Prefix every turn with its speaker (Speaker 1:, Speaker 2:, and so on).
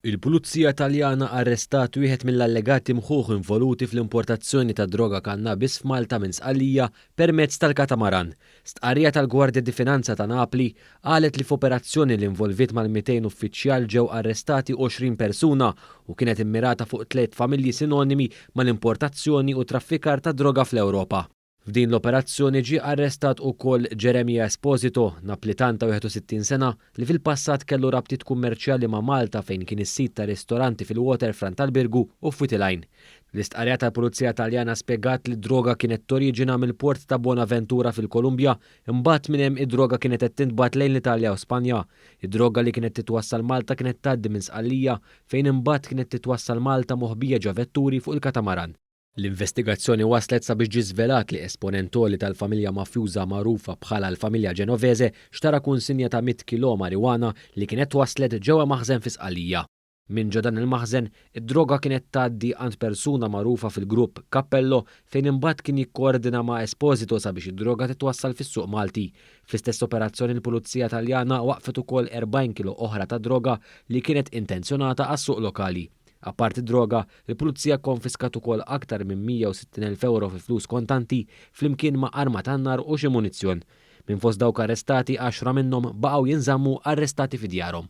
Speaker 1: Il-Pulizija Taljana arrestat wieħed mill-allegati mħuħ involuti fl-importazzjoni ta' droga kannabis f'Malta minn Sqallija permezz tal-katamaran. Stqarrija tal-Gwardja di Finanza ta' Napli qalet li f'operazzjoni li involviet mal-200 uffiċjal ġew arrestati 20 persuna u kienet immirata fuq tliet familji sinonimi mal-importazzjoni u traffikar ta' droga fl-Ewropa. F'din l-operazzjoni ġie arrestat ukoll Jeremia Esposito, Naplitan ta' 61 sena, li fil-passat kellu rabtiet kummerċjali ma' Malta fejn kien is-sid ta' ristoranti fil-waterfront tal-Birgu u f'Wied il-Għajn. L-istqarrija tal-Pulizija Taljana spjegat li d-droga kienet toriġina mill-port ta' Buenaventura fil-Kolumbja, imbagħad minn hemm id-droga kienet qed tintbagħat lejn l-Italja u Spanja. Id-droga li kienet titwassal Malta kienet tgħaddi minn Sqallija fejn imbagħad kienet titwassal Malta moħbija ġo vetturi fuq il-katamaran. L-investigazzjoni waslet sabiex ġie żvelat li esponent għoli tal-familja mafjuża magħrufa bħala l-familja Genovese xtara kunsinja ta' 100 kilo marijuana li kienet waslet ġewwa maħżen fi Sqallija. Minn ġo dan il-maħżen, id-droga kienet tgħaddi għand persuna magħrufa fil-grupp Cappello fejn imbagħad kien jikkoordina ma' Esposito sabiex id-droga titwassal fis-suq Malti. Fl-istess operazzjoni l-Pulizija Taljana waqfet ukoll 40 kilo oħra ta' droga li kienet intenzjonata għas-suq lokali. Apparti droga, il-Pulizija konfiskat ukoll aktar minn 160,000 euro fi flus kontanti flimkien ma' arma tan-nar u xi munizzjon. Minn fost dawk arrestati, 10 minnhom baqgħu jinżammu arrestati fi djarhom.